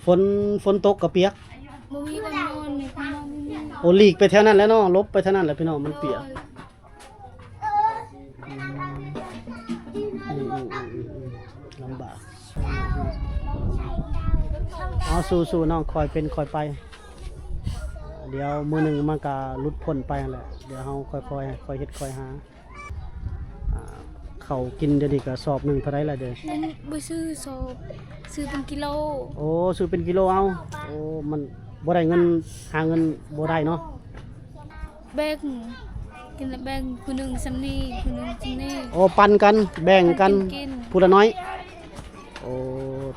ຝົນ ຝົນຕົກກໍປຽກ ບໍ່ມີບ່ອນນອນ ບໍ່ມີບ່ອນນອນ. ໂອ້ ຫຼີກໄປແຖວນັ້ນແຫຼະເນາະ ຫຼົບໄປທາງນັ້ນແຫຼະພີ່ນ້ອງ ມັນປຽກ. ໂດຍ. ອືມ ອືມ ອືມ ອືມ ອືມ ລຳບາກ. ເອົາ ສູ້ໆ ນ້ອງ ຄ່ອຍເປັນຄ່ອຍໄປ ດຽວມື້ໜຶ່ງມັນກໍຫຼຸດພົ້ນໄປຫັ້ນແຫຼະ ດຽວເຮົາຄ່ອຍໆ ຄ່ອຍເຮັດຄ່ອຍຫາ. ອ່າ ເຂົ້າກິນດຽວນີ້ກະສອບໜຶ່ງເທົ່າໃດລະເດ? ບໍ່ຊື້ສອບ ຊື້ເປັນກິໂລ. ໂອ້ ຊື້ເປັນກິໂລເອົາ. ໂອ້ ມັນບໍ່ໄດ້ເງິນ ຫາເງິນບໍ່ໄດ້ເນາະ. ແບ່ງ ກິນແບ່ງ ຜູ້ໜຶ່ງສ່ຳນີ້ ຜູ້ໜຶ່ງສ່ຳນີ້. ໂອ້ ປັນກັນ ແບ່ງກັນ ຜູ້ລະໜ້ອຍ. ໂອ້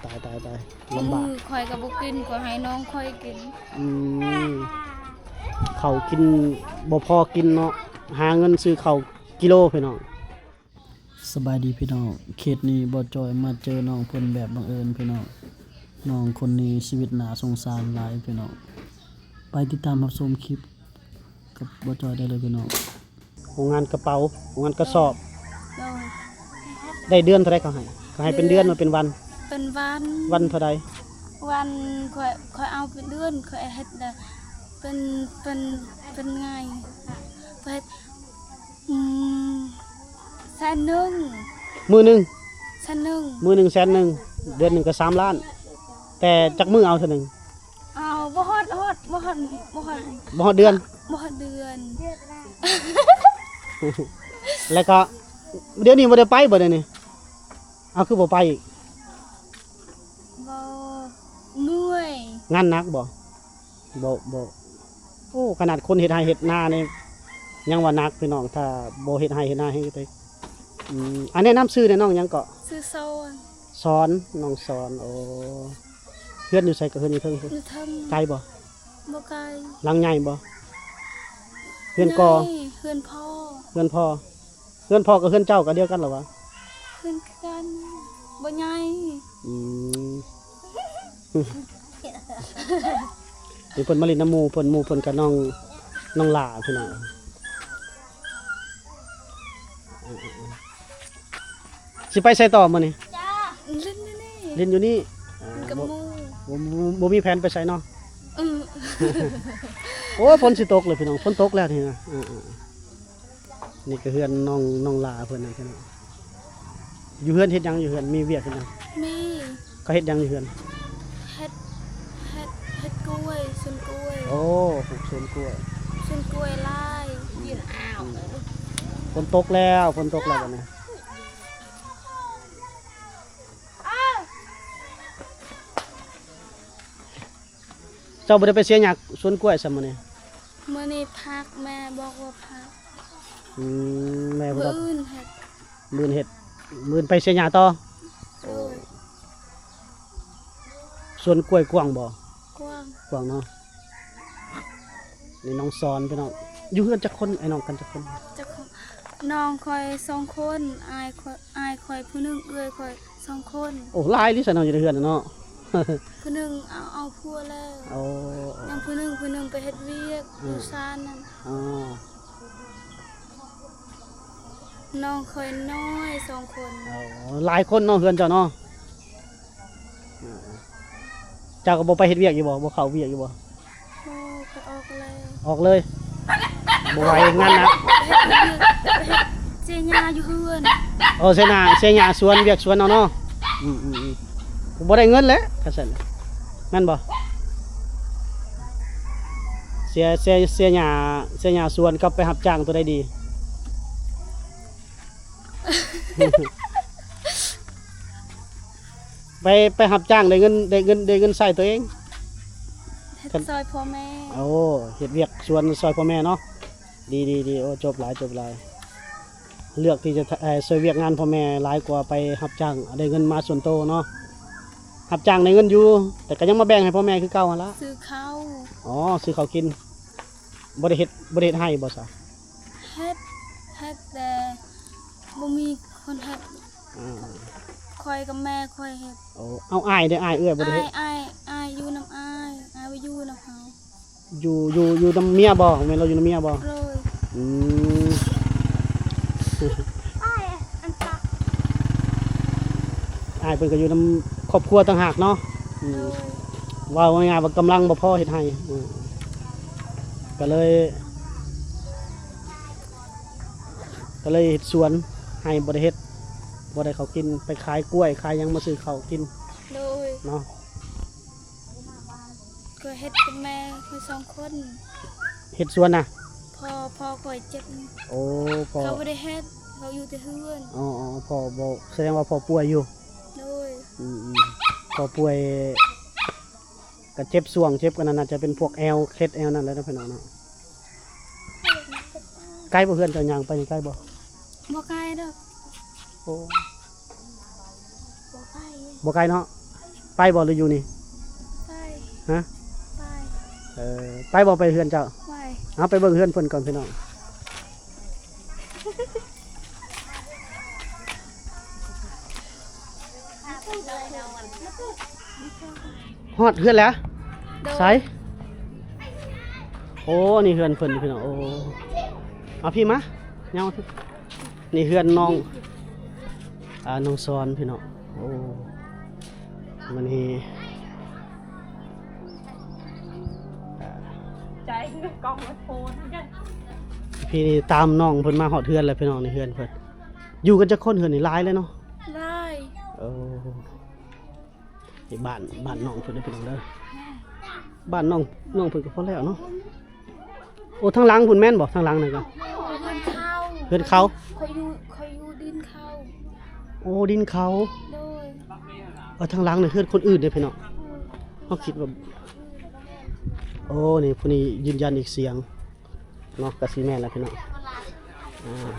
ຕາຍ ຕາຍ ຕາຍ ລຳບາກ. ມື້ຂ້ອຍກໍບໍ່ກິນ ກໍໃຫ້ນ້ອງຂ້ອຍກິນ. ອືມ ເຂົ້າກິນບໍ່ພໍກິນເນາະ ຫາເງິນຊື້ເຂົ້າ ກິໂລພີ່ນ້ອງ. ສະບາຍດີພີ່ນ້ອງ ເຂດນີ້ບໍ່ຈ່ອຍມາເຈີນ້ອງເພິ່ນແບບບັງເອີນພີ່ນ້ອງ. ນ້ອງຄົນນີ້ຊີວິດໜ້າສົງສານຫຼາຍພີ່ນ້ອງ. ໄປຕິດຕາມຮັບຊົມຄລິບກັບບໍ່ຈ່ອຍໄດ້ເລີຍພີ່ນ້ອງ. ໂຮງງານກະເປົາ ໂຮງງານກະສອບ. ໂດຍ. ໄດ້ເດືອນເທົ່າໃດເຂົາໃຫ້? ເຂົາໃຫ້ເປັນເດືອນ ເດືອນ ຫຼືເປັນວັນ? ເປັນວັນ. ວັນເທົ່າໃດ? ວັນ ຂ້ອຍ ຂ້ອຍເອົາເປັນເດືອນ ຂ້ອຍເຮັດໄດ້ ເປັນ ເປັນ ເປັນໄງ ຂ້ອຍເຮັດ ອືມ ແສນໜຶ່ງ. ມື້ໜຶ່ງ ແສນໜຶ່ງ. ມື້ໜຶ່ງແສນໜຶ່ງ ເດືອນໜຶ່ງກໍສາມລ້ານ. ແຕ່ຈັກມື້ເອົາເທື່ອໜຶ່ງ? ເອົາ ບໍ່ຮອດ ຮອດ ບໍ່ຮອດ ບໍ່ຮອດ ບໍ່ຮອດເດືອນ. ບໍ່ຮອດເດືອນ. ແລ້ວກໍ ດຽວນີ້ບໍ່ໄດ້ໄປບໍ່ ດຽວນີ້? ເອົາ ຄືບໍ່ໄປອີກ? ບໍ່ ເມື່ອຍ. ງານໜັກບໍ່? ບໍ່ ບໍ່. ໂອ້ ຂະໜາດຄົນເຮັດໄຮ່ເຮັດນານີ້ຍັງວ່າໜັກພີ່ນ້ອງ ຖ້າບໍ່ເຮັດໄຮ່ເຮັດນາແຮງໄປ. ອືມ ອັນແນະນຳຊື່ແດ່ ນ້ອງຫຍັງເກາະ? ຊື່ສອນ. ສອນ ນ້ອງສອນ. ໂອ້ ເຮືອນຢູ່ໃສ? ກໍເຮືອນຢູ່ເທິງພຸ້ນ. ຢູ່ເທິງ. ໄກບໍ່? ບໍ່ໄກ. ຫຼັງໃຫຍ່ບໍ່? ເຮືອນກໍ? ໃຫຍ່ ເຮືອນພໍ່. ເຮືອນພໍ່. ເຮືອນພໍ່ກັບເຮືອນເຈົ້າກໍດຽວກັນລະຫວາ? ເຮືອນຄືກັນ ບໍ່ໃຫຍ່. ອືມ ນີ້ເພິ່ນມາຫຼິ້ນນຳໝູ່ເພິ່ນ ໝູ່ເພິ່ນກໍນ້ອງ ນ້ອງຫຼ້າພີ່ນ້ອງ. ຊິໄປໃສຕໍ່ມື້ນີ້? ຫຼິ້ນຢູ່ນີ້ ຫຼິ້ນຢູ່ນີ້. ເອີ ກັບໝູ່ ບໍ່ ບໍ່ ບໍ່ມີແຜນໄປໃສເນາະ? ອື ໂອ້ ຝົນຊິຕົກເລີຍພີ່ນ້ອງ ຝົນຕົກແລ້ວນີ້ນະ. ເອີ ເອີ ນີ້ກໍເຮືອນນ້ອງ ນ້ອງຫຼ້າເພິ່ນນະພີ່ນ້ອງ. ຢູ່ເຮືອນເຮັດຫຍັງ? ຢູ່ເຮືອນມີວຽກເຮັດຫຍັງ? ມີ. ເຂົາເຮັດຫຍັງຢູ່ເຮືອນ? ເຮັດ ເຮັດ ເຮັດກ້ວຍ ສວນກ້ວຍ. ໂອ້ ປູກສວນກ້ວຍ ສວນກ້ວຍຫຼາຍ. ອືມ ຝົນຕົກແລ້ວ ຝົນຕົກແລ້ວບັດນີ້. ເຈົ້າບໍ່ໄດ້ໄປເສຍຫຍ້າສວນກ້ວຍຊ້ຳມື້ນີ້? ມື້ນີ້ພັກ ແມ່ບອກວ່າພັກ. ອືມ ແມ່ບໍ່ ມື້ອື່ນເຮັດ ມື້ອື່ນເຮັດ. ມື້ອື່ນໄປເສຍຫຍ້າຕໍ່? ໂດຍ. ສວນກ້ວຍກວ້າງບໍ່? ກວ້າງ ກວ້າງເນາະ. ນີ້ນ້ອງສອນພີ່ນ້ອງ. ຢູ່ເຮືອນຈັກຄົນ? ອ້າຍນ້ອງກັນຈັກຄົນ? ຈັກຄົນ? ນ້ອງຂ້ອຍສອງຄົນ ອ້າຍຂ້ອຍ ອ້າຍຂ້ອຍຜູ້ໜຶ່ງ ເອື້ອຍຂ້ອຍສອງຄົນ. ໂອ້ ຫຼາຍອີ່ຫຼີຊັ້ນເນາະ ຢູ່ໃນເຮືອນນະເນາະ. ຜູ້ໜຶ່ງເອົາ ເອົາຜົວແລ້ວ. ໂອ້ ຍັງຜູ້ໜຶ່ງ ຜູ້ໜຶ່ງໄປເຮັດວຽກ ອືມ ຢູ່ຊານນັ້ນ. ອໍ ນ້ອງຂ້ອຍນ້ອຍສອງຄົນ. ໂອ້ ຫຼາຍຄົນເນາະ ເຮືອນເຈົ້າເນາະ. ເຈົ້າກໍບໍ່ໄປເຮັດວຽກຢູ່ບໍ່? ບໍ່ເຂົ້າວຽກຢູ່ບໍ່? ບໍ່ ຂ້ອຍອອກແລ້ວ. ອອກເລີຍ? ບໍ່ໄຫວ ງານໜັກ. ໄປເຮັດວຽກ ໄປເຮັດເສຍຫຍ້າຢູ່ເຮືອນ. ໂອ້ ເສຍຫຍ້າ ເສຍຫຍ້າສວນ ວຽກສວນເອົາເນາະ. ອືມໆໆ ບໍ່ໄດ້ເງິນແຫຼະ ຄັນຊັ້ນ ແມ່ນບໍ່? ເສຍ ເສຍ ເສຍຫຍ້າ ເສຍຫຍ້າສວນກັບໄປຮັບຈ້າງ ໂຕໃດດີ? ໄປ ໄປຮັບຈ້າງໄດ້ເງິນ ໄດ້ເງິນ ໄດ້ເງິນໃຊ້ຕົວເອງ. ເຮັດ ຄັນ ຊ່ອຍພໍ່ແມ່. ໂອ້ ເຮັດວຽກສວນຊ່ອຍພໍ່ແມ່ເນາະ. ດີໆໆ ໂອ້ ຈົບຫຼາຍ ຈົບຫຼາຍ. ເລືອກທີ່ຈະ ເອີ ຊ່ອຍວຽກງານພໍ່ແມ່ຫຼາຍກວ່າໄປຮັບຈ້າງ ໄດ້ເງິນມາສ່ວນໂຕເນາະ. ຮັບຈ້າງໄດ້ເງິນຢູ່ ແຕ່ກໍຍັງມາແບ່ງໃຫ້ພໍ່ແມ່ຄືເກົ່າຫັ້ນລະ. ຊື້ເຂົ້າ. ອໍ ຊື້ເຂົ້າກິນ. ບໍ່ໄດ້ເຮັດ ບໍ່ໄດ້ເຮັດໄຮ່ບໍ່ຊະ? ເຮັດ ເຮັດແຕ່ບໍ່ມີຄົນເຮັດ. ອືມ ຂ້ອຍກັບແມ່ຂ້ອຍເຮັດ. ໂອ້ ເອົາ ອ້າຍເດ້? ອ້າຍເອື້ອຍບໍ່ໄດ້ເຮັດ? ອ້າຍ ອ້າຍ ອ້າຍຢູ່ນຳອ້າຍ ອ້າຍບໍ່ຢູ່ນຳເຮົາ. ຢູ່ ຢູ່ ຢູ່ນຳເມຍບໍ່? ແມ່ນລາວຢູ່ນຳເມຍບໍ່? ໂດຍ. ອືມ ອ້າຍເພິ່ນກໍຢູ່ນຳຄອບຄົວຕ່າງຫາກເນາະ. ອືມ ໂດຍ. ເວົ້າງ່າຍໆວ່າກຳລັງບໍ່ພໍເຮັດໄຮ່ ເອີ ກໍເລີຍ ກໍເລີຍເຮັດສວນ ໄຮ່ບໍ່ໄດ້ເຮັດ ບໍ່ໄດ້ເຂົ້າກິນ ໄປຂາຍກ້ວຍຂາຍຫຍັງມາຊື້ເຂົ້າກິນ ໂດຍ ເນາະ. ກໍເຮັດກັບແມ່ເຮົາສອງຄົນ ເຮັດສວນນະ ພໍ່ ພໍ່ຂ້ອຍເຈັບ ໂອ້ ພໍ່ ເຂົາບໍ່ໄດ້ເຮັດ ເຂົາຢູ່ແຕ່ເຮືອນ ອໍໆ ພໍ່ບໍ່ ສະແດງວ່າພໍ່ປ່ວຍຢູ່ ໂດຍ ອືມໆ ພໍ່ປ່ວຍ ກໍເຈັບຊ່ວງເຈັບອັນນັ້ນ ໜ້າຈະເປັນພວກແອວ ເຄັດແອວນັ້ນແຫຼະເນາະ ພີ່ນ້ອງເນາະ. ໄກບໍ່ ເຮືອນເຈົ້າຍ່າງໄປນີ້ໄກບໍ່? ບໍ່ໄກດອກ ໂອ້ ບໍ່ໄກ ບໍ່ໄກເນາະ ໄປບໍ່ ຫຼືຢູ່ນີ້? ໄປ ຮະ? ໄປ ເອີ ໄປບໍ່ ໄປເຮືອນເຈົ້າ? ໄປ ເອົາໄປເບິ່ງເຮືອນເພິ່ນກ່ອນ ພີ່ນ້ອງ. ຮອດເຮືອນແລ້ວ ໂດຍ ໃສ? ໂອ້ ນີ້ເຮືອນເພິ່ນ ພີ່ນ້ອງ ໂອ້ ເອົາພີ່ມາ ຍ່າງມາ ນີ້ເຮືອນນ້ອງ ອ່າ ນ້ອງສອນ ພີ່ນ້ອງ ໂອ້ ມື້ນີ້ ອ່າ ໃຈກ້ອງມັນໂພນ ພີ່ນີ້ຕາມນ້ອງເພິ່ນມາຮອດເຮືອນແລ້ວ ພີ່ນ້ອງ ນີ້ເຮືອນເພິ່ນ ຢູ່ກັນຈັກຄົນ? ເຮືອນນີ້ຫຼາຍເລີຍເນາະ ຫຼາຍ ເອີ ນີ້ບ້ານ ບ້ານນ້ອງເພິ່ນເດີ ພີ່ນ້ອງເດີ ບ້ານນ້ອງ ນ້ອງເພິ່ນກໍພໍແລ້ວເນາະ. ໂອ້ ທາງຫຼັງພຸ້ນແມ່ນບໍ່? ທາງຫຼັງນັ້ນກໍ ເຮືອນເຂົາ ເຮືອນເຂົາ ຂ້ອຍຢູ່ ຂ້ອຍຢູ່ດິນເຂົາ ໂອ້ ດິນເຂົາ ໂດຍ ເອີ ທາງຫຼັງນັ້ນເຮືອນຄົນອື່ນເດ້ ພີ່ນ້ອງ ເອີ ເຮົາຄິດວ່າ ໂອ້ ນີ້ຜູ້ນີ້ຢືນຢັນອີກສຽງເນາະ ກໍຊິແມ່ນແລ້ວ ພີ່ນ້ອງ ອ່າ.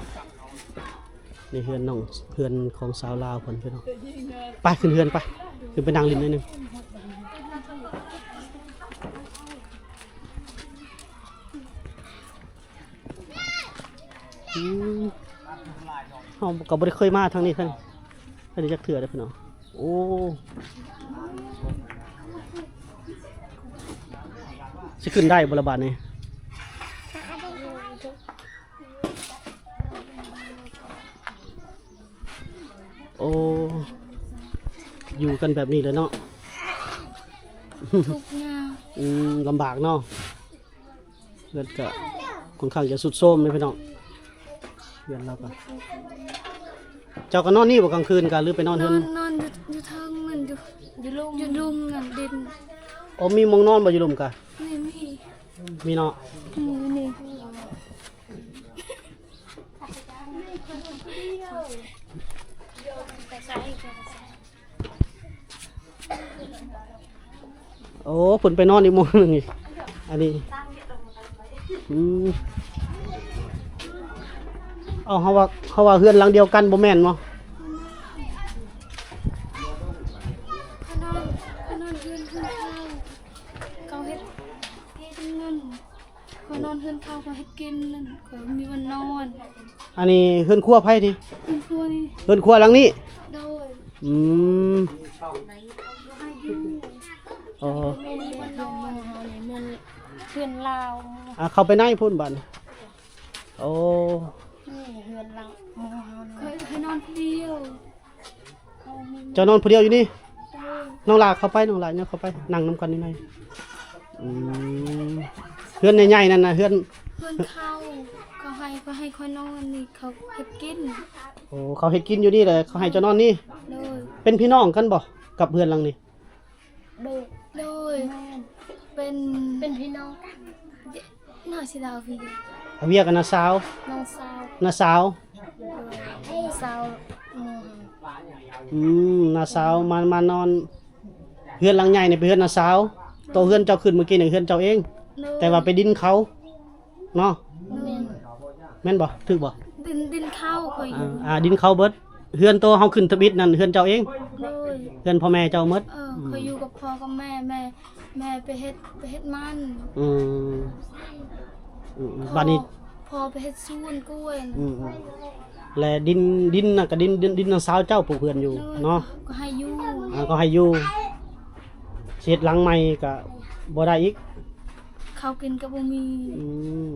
ນີ້ເຮືອນນ້ອງ ເຮືອນຂອງສາວລາວເພິ່ນ ພີ່ນ້ອງ ໄປຂຶ້ນເຮືອນໄປ ຂຶ້ນໄປນັ່ງຫຼິ້ນໜ້ອຍໜຶ່ງ ອືມ ເຮົາກໍບໍ່ໄດ້ເຄີຍມາທາງນີ້ ທາງ ທາງນີ້ຈັກເທື່ອເດ້ ພີ່ນ້ອງ ໂອ້ ຊິຂຶ້ນໄດ້ບໍ່ລະບາດນີ້? ໂອ້ ຢູ່ກັນແບບນີ້ແຫຼະເນາະ ທຸກຍາກ ອືມ ລຳບາກເນາະ ເຮືອນກະຄ່ອນຂ້າງຈະຊຸດໂຊມເດ້ ພີ່ນ້ອງ ເຮືອນລາວກະ ເຈົ້າກໍນອນນີ້ບໍ່ກາງຄືນກະ ຫຼືໄປນອນເຮືອນ? ນອນ ນອນຢູ່ ຢູ່ເທິງນັ້ນ ຢູ່ ຢູ່ລຸ່ມ ຢູ່ລຸ່ມນັ້ນດິນ ໂອ້ ມີໝ່ອງນອນບໍ່ຢູ່ລຸ່ມກະ? ມີ ມີ ມີເນາະ ອືມ ມີ ໂອ້ ເພິ່ນໄປນອນອີກໝ່ອງໜຶ່ງອີກ ອັນນີ້ ອືມ ເອົາ ເຮົາວ່າ ເຮົາວ່າເຮືອນຫຼັງດຽວກັນບໍ່ແມ່ນບໍ່? ເຂົານອນ ເຂົານອນເຮືອນ ເຮືອນເຂົາ ເຂົາເຮັດ ເຮັດເງິນ ຂ້ອຍນອນເຮືອນເຂົາ ຂ້ອຍເຮັດກິນນັ້ນ ຂ້ອຍມີບ່ອນນອນ ອັນນີ້ເຮືອນຄົວໃຜນີ້? ເຮືອນຄົວນີ້ ເຮືອນຄົວຫຼັງນີ້ ໂດຍ ອືມ ອໍ ເຮືອນເຮົານີ້ມັນເຮືອນລາວ ອ່າ ເຂົ້າໄປໃນພຸ້ນບາດນີ້ ໂອ້ ນີ້ເຮືອນຫຼັງໝູ່ເຮົານີ້ ຂ້ອຍ ຂ້ອຍນອນຜູ້ດຽວ ເຈົ້ານອນຜູ້ດຽວຢູ່ນີ້? ໂດຍ ນ້ອງຫຼ້າເຂົ້າໄປ ນ້ອງຫຼ້າຍ່າງເຂົ້າໄປ ນັ່ງນຳກັນຢູ່ໃນ ອືມ ເຮືອນໃຫຍ່ໆນັ້ນນະ ເຮືອນ ເຮືອນເຂົາ ເຂົາໃຫ້ ເຂົາໃຫ້ຂ້ອຍນອນນີ້ ເຂົາເຮັດກິນ ໂອ້ ເຂົາເຮັດກິນຢູ່ນີ້ແຫຼະ ເຂົາໃຫ້ເຈົ້ານອນນີ້ ໂດຍ ເປັນພີ່ນ້ອງກັນບໍ່ ກັບເຮືອນຫຼັງນີ້? ໂດຍ ໂດຍ ແມ່ນ ເປັນ ເປັນພີ່ນ້ອງກັນ ນ້ອງຊິລາວ ອາວຽກກັບນ້າສາວ ນ້ອງສາວ ນ້າສາວ ໂດຍ ສາວ ອືມ ອືມ ນ້າສາວມາ ມານອນເຮືອນຫຼັງໃຫຍ່ນີ້ ເປັນເຮືອນນ້າສາວ ໂຕເຮືອນເຈົ້າຂຶ້ນມື້ກີ້ນີ້ເຮືອນເຈົ້າເອງ ໂດຍ ແຕ່ວ່າໄປດິນເຂົາ ເນາະ ແມ່ນ ແມ່ນບໍ່? ຖືກບໍ່? ດິນ ດິນເຂົາຂ້ອຍຢູ່ ອ່າ ອ່າ ດິນເຂົາເບິດ ເຮືອນໂຕເຮົາຂຶ້ນທຳອິດນັ້ນເຮືອນເຈົ້າເອງ ໂດຍ ເຮືອນພໍ່ແມ່ເຈົ້າໝົດ ເອີ ອືມ ຂ້ອຍຢູ່ກັບພໍ່ກັບແມ່ ແມ່ ແມ່ໄປເຮັດ ໄປເຮັດມັນ ອືມ ອືມ ບາດນີ້ ພໍ່ ພໍ່ໄປເຮັດສວນກ້ວຍ ອືມ ແລະ ດິນ ດິນນະກະດິນ ດິນ ດິນນ້ອງສາວເຈົ້າ ຜູ້ເພື່ອນຢູ່ ໂດຍ ເນາະ ກໍໃຫ້ຢູ່ ອ່າ ກໍໃຫ້ຢູ່ ຊິເຮັດຫຼັງໃໝ່ກະບໍ່ໄດ້ອີກ ເຂົ້າກິນກໍບໍ່ມີ ອືມ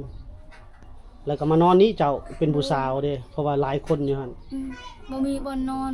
ແລ້ວກໍມານອນນີ້ເຈົ້າ ເປັນຜູ້ສາວເດ້ ເພາະວ່າຫຼາຍຄົນຢູ່ຫັ້ນ ອືມ ບໍ່ມີບ່ອນນອນ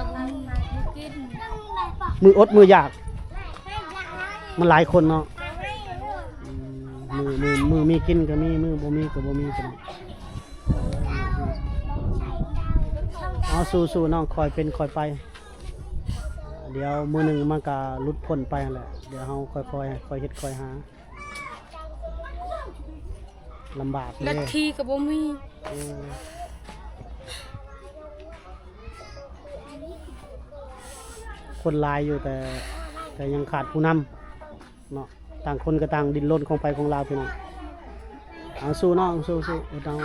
ບໍ່ມີບໍ່ກິນ ມື້ອົດມື້ຢາກ ມັນຫຼາຍຄົນເນາະ. ອືມ ມື້ ມື້ ມື້ມີກິນກໍມີ ມື້ບໍ່ມີກໍບໍ່ມີກັນ. ເອົາ ສູ້ໆ ນ້ອງ ຄ່ອຍເປັນຄ່ອຍໄປ. ດຽວມື້ໜຶ່ງມັນກໍຫຼຸດພົ້ນໄປຫັ້ນແຫຼະ. ດຽວເຮົາຄ່ອຍໆ ຄ່ອຍເຮັດຄ່ອຍຫາ. ລຳບາກເດ້ ລັດທີກໍບໍ່ມີ. ເອີ ຄົນຫຼາຍຢູ່ ແຕ່ ແຕ່ຍັງຂາດຜູ້ນຳເນາະ. ຕ່າງຄົນກໍຕ່າງດີ້ນລົນຂອງໃຜຂອງລາວ ພີ່ນ້ອງ. ເອົາ ສູ້ນ້ອງ ສູ້ໆ ອົດເອົາ.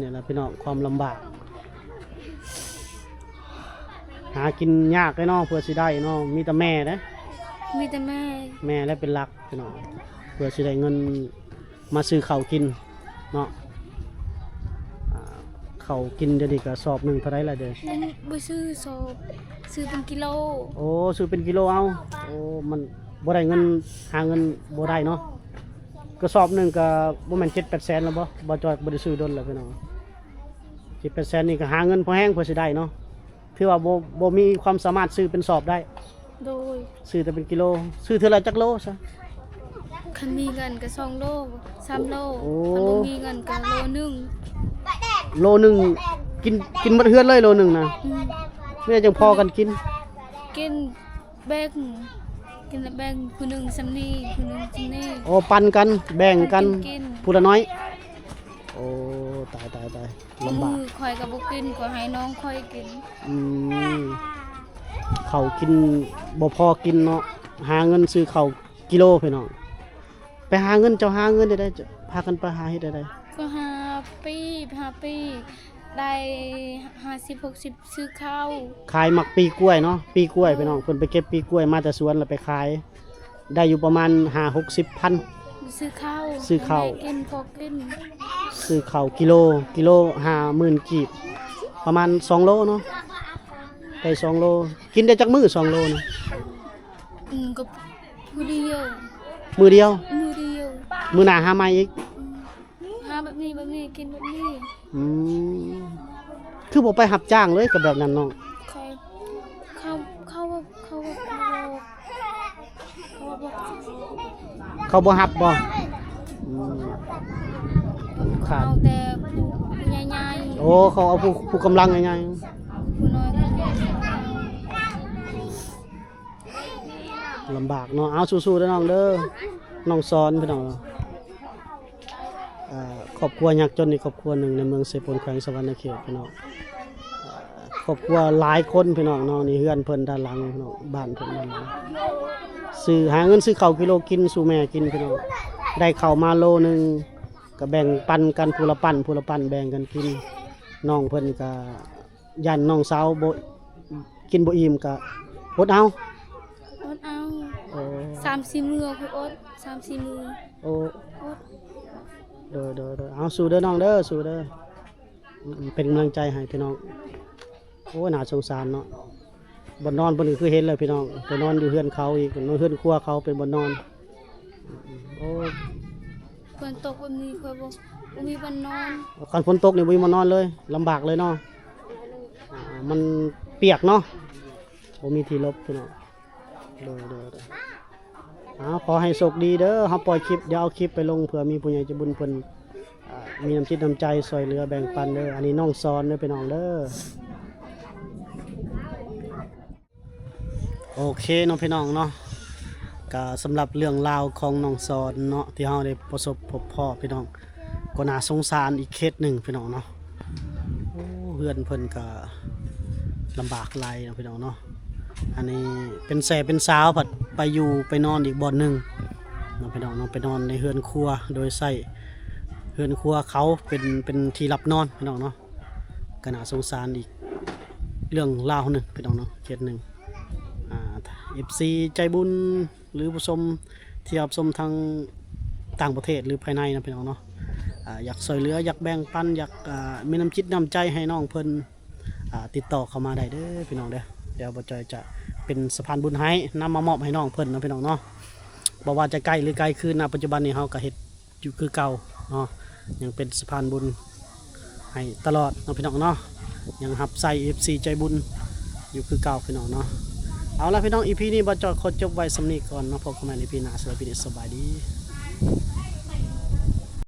ນີ້ແຫຼະພີ່ນ້ອງ ຄວາມລຳບາກ ຫາກິນຍາກເດ້ເນາະ ເພື່ອຊິໄດ້ເນາະ ມີແຕ່ແມ່ເດ້ ມີແຕ່ແມ່ ແມ່ແຫຼະເປັນຫຼັກພີ່ນ້ອງ ເພື່ອຊິໄດ້ເງິນມາຊື້ເຂົ້າກິນເນາະ. ອ່າ ເຂົ້າກິນດຽວນີ້ກະສອບໜຶ່ງເທົ່າໃດລະເດ? ບໍ່ ບໍ່ຊື້ສອບ ຊື້ເປັນກິໂລ. ໂອ້ ຊື້ເປັນກິໂລເອົາ. ໂອ້ ມັນບໍ່ໄດ້ເງິນ ຫາເງິນບໍ່ໄດ້ເນາະ. ກະສອບໜຶ່ງກະບໍ່ແມ່ນເຈັດແປດແສນແລ້ວບໍ່? ບໍ່ຈ່ອຍບໍ່ໄດ້ຊື້ດົນແລ້ວພີ່ນ້ອງ ເຈັດແປດແສນນີ້ກະຫາເງິນພໍແຮງພໍຊິໄດ້ເນາະ. ຖືວ່າບໍ່ ບໍ່ມີຄວາມສາມາດຊື້ເປັນສອບໄດ້. ໂດຍ ຊື້ແຕ່ເປັນກິໂລ. ຊື້ເທື່ອລະຈັກໂລຊະ? ຄັນມີເງິນກະສອງໂລ ສາມໂລ. ໂອ້ ຄັນບໍ່ມີເງິນກະໂລໜຶ່ງ. ໂລໜຶ່ງ ກິນ ກິນໝົດເຮືອນເລີຍໂລໜຶ່ງນະ? ອືມ ມີແຕ່ຈັ່ງພໍກັນກິນ. ກິນ ແບ່ງ ກິນແບ່ງ ຜູ້ໜຶ່ງສ່ຳນີ້ ຜູ້ໜຶ່ງສ່ຳນີ້. ໂອ້ ປັນກັນ ແບ່ງກັນ ຜູ້ລະໜ້ອຍ. ໂອ້ ຕາຍ ຕາຍ ຕາຍ ລຳບາກ. ມື້ຂ້ອຍກະບໍ່ກິນ ຂ້ອຍໃຫ້ນ້ອງຂ້ອຍກິນ. ອືມ ເຂົ້າກິນບໍ່ພໍກິນເນາະ ຫາເງິນຊື້ເຂົ້າກິໂລພີ່ນ້ອງ. ໄປຫາເງິນ ເຈົ້າຫາເງິນໄດ້ໃດ? ພາກັນໄປຫາເຮັດໄດ້ໃດ? ກະຫາປີ້ ຫາປີ້ ໄດ້ຫ້າສິບ ຫົກສິບ ຊື້ເຂົ້າ. ຂາຍໝາກປີ້ກ້ວຍເນາະ ປີ້ກ້ວຍ ໂດຍ ພີ່ນ້ອງ ເພິ່ນໄປເກັບປີ້ກ້ວຍມາແຕ່ສວນແລ້ວໄປຂາຍ ໄດ້ຢູ່ປະມານຫ້າຫົກສິບພັນ. ຊື້ເຂົ້າ ຊື້ເຂົ້າ ໃຫ້ແມ່ກິນ ພໍກິນ. ຊື້ເຂົ້າກິໂລ ກິໂລຫ້າໝື່ນກີບ ປະມານສອງໂລເນາະ ໄດ້ສອງໂລ. ກິນໄດ້ຈັກມື້ສອງໂລນີ້? ອືມ ກະມື້ດຽວ ມື້ດຽວ ມື້ດຽວ. ມື້ໜ້າຫາໃໝ່ອີກ. ອືມ ຫາແບບນີ້ ແບບນີ້ ກິນແບບນີ້. ອືມ ຄືບໍ່ໄປຮັບຈ້າງເລີຍ ກະແບບນັ້ນນ້ອງ? ເຂົາ ເຂົາ ເຂົາ ເຂົາ ເຂົາ ເຂົາບໍ່ຮັບບໍ່? ອືມ ຂາດ ເອົາແຕ່ຜູ້ໃຫຍ່ໆ. ໂອ້ ເຂົາເອົາຜູ້ ຜູ້ກຳລັງໃຫຍ່ໆ ຜູ້ນ້ອຍກະ ລຳບາກເນາະ. ເອົາ ສູ້ໆເດີນ້ອງເດີ ນ້ອງສອນພີ່ນ້ອງ. ເອີ ຄອບຄົວຍາກຈົນອີກຄອບຄົວໜຶ່ງໃນເມືອງເຊໂປນ ແຂວງສະຫວັນນະເຂດພີ່ນ້ອງ. ເອີ ຄອບຄົວຫຼາຍຄົນພີ່ນ້ອງເນາະ ນີ້ເຮືອນເພິ່ນດ້ານຫຼັງພີ່ນ້ອງ ບ້ານເພິ່ນດ້ານຫຼັງ ຊື້ ຫາເງິນຊື້ເຂົ້າກິໂລກິນສູ່ແມ່ກິນພີ່ນ້ອງ. ໄດ້ເຂົ້າມາໂລໜຶ່ງ ກະແບ່ງປັນກັນ ຜູ້ລະປັ້ນ ຜູ້ລະປັ້ນ ແບ່ງກັນກິນ. ນ້ອງເພິ່ນກະ ຢ້ານນ້ອງສາວບໍ່ ກິນບໍ່ອີ່ມກະອົດເອົາ. ອົດເອົາ. ໂອ້ ສາມສີ່ມື້ ອດ ສາມສີ່ມື້. ໂອ້ ອົດ. ໂດຍ ໂດຍ ໂດຍ ເອົາ ສູ້ເດີນ້ອງເດີ ສູ້ເດີ. ອືມ ເປັນກຳລັງໃຈໃຫ້ພີ່ນ້ອງ. ໂອ້ຍ ໜ້າສົງສານເນາະ. ບ່ອນນອນເພິ່ນກະຄືເຫັນແລ້ວພີ່ນ້ອງ ໄປນອນຢູ່ເຮືອນເຂົາອີກ ເຮືອນຄົວເຂົາເປັນບ່ອນນອນ. ໂອ້ ຝົນຕົກແບບນີ້ຂ້ອຍບໍ່ ບໍ່ມີບ່ອນນອນ. ຄັນຝົນຕົກນີ້ບໍ່ມີບ່ອນນອນເລີຍ ລຳບາກເລີຍເນາະ. ອ່າ ມັນປຽກເນາະ ບໍ່ມີທີ່ຫຼົບພີ່ນ້ອງ. ໂດຍ ໂດຍ ໂດຍ. ເອົາ ຂໍໃຫ້ໂຊກດີເດີ ເຮົາປ່ອຍຄລິບ ດຽວເອົາຄລິບໄປລົງ ເພື່ອມີຜູ້ໃຫຍ່ໃຈບຸນເພິ່ນ ອ່າ ມີນ້ຳຈິດນ້ຳໃຈຊ່ວຍເຫຼືອແບ່ງປັນເດີ. ອັນນີ້ນ້ອງສອນເດີພີ່ນ້ອງເດີ. ໂອເຄເນາະພີ່ນ້ອງເນາະ ກະສຳລັບເລື່ອງລາວຂອງນ້ອງສອນເນາະ ທີ່ເຮົາໄດ້ປະສົບພົບພໍ້ພີ່ນ້ອງ ກໍໜ້າສົງສານອີກເຄສໜຶ່ງພີ່ນ້ອງເນາະ. ໂອ້ ເຮືອນເພິ່ນກະລຳບາກຫຼາຍເນາະພີ່ນ້ອງເນາະ. ອັນນີ້ເປັນແຊເປັນຊາວ ພັດໄປຢູ່ໄປນອນອີກບ່ອນໜຶ່ງເນາະພີ່ນ້ອງເນາະ ໄປນອນໃນເຮືອນຄົວ ໂດຍໃຊ້ເຮືອນຄົວເຂົາເປັນ ເປັນທີ່ຮັບນອນພີ່ນ້ອງເນາະ. ກະໜ້າສົງສານອີກເລື່ອງລາວໜຶ່ງພີ່ນ້ອງເນາະ ເຂດໜຶ່ງ. ອ່າ ເອັຟຊີໃຈບຸນ ຫຼືຜູ້ຊົມທີ່ຮັບຊົມທາງຕ່າງປະເທດ ຫຼືພາຍໃນນະພີ່ນ້ອງເນາະ ອ່າ ຢາກຊ່ວຍເຫຼືອ ຢາກແບ່ງປັນ ຢາກ ອ່າ ມີນ້ຳຈິດນ້ຳໃຈໃຫ້ນ້ອງເພິ່ນ ອ່າ ຕິດຕໍ່ເຂົ້າມາໄດ້ເດີພີ່ນ້ອງເດີ. ດຽວບ່າວຈອຍຈະເປັນສະພານບຸນໃຫ້ ນຳມາມອບໃຫ້ນ້ອງເພິ່ນນະພີ່ນ້ອງເນາະ. ບໍ່ວ່າຈະໃກ້ ຫຼືໄກຄື ນະປັດຈຸບັນນີ້ເຮົາກະເຮັດ ຢູ່ຄືເກົ່າເນາະ ຍັງເປັນສະພານບຸນໃຫ້ຕະຫຼອດເນາະພີ່ນ້ອງເນາະ ຍັງຮັບໃຊ້ເອັຟຊີໃຈບຸນຢູ່ຄືເກົ່າພີ່ນ້ອງເນາະ. ເອົາລະພີ່ນ້ອງ ອີພີນີ້ບ່າວຈອຍຂໍຈົບໄວ້ສ່ຳນີ້ກ່ອນເນາະ ພົບກັນໃໝ່ໃນອີພີໜ້າ ສຳລັບອີພີນີ້ສະບາຍດີ.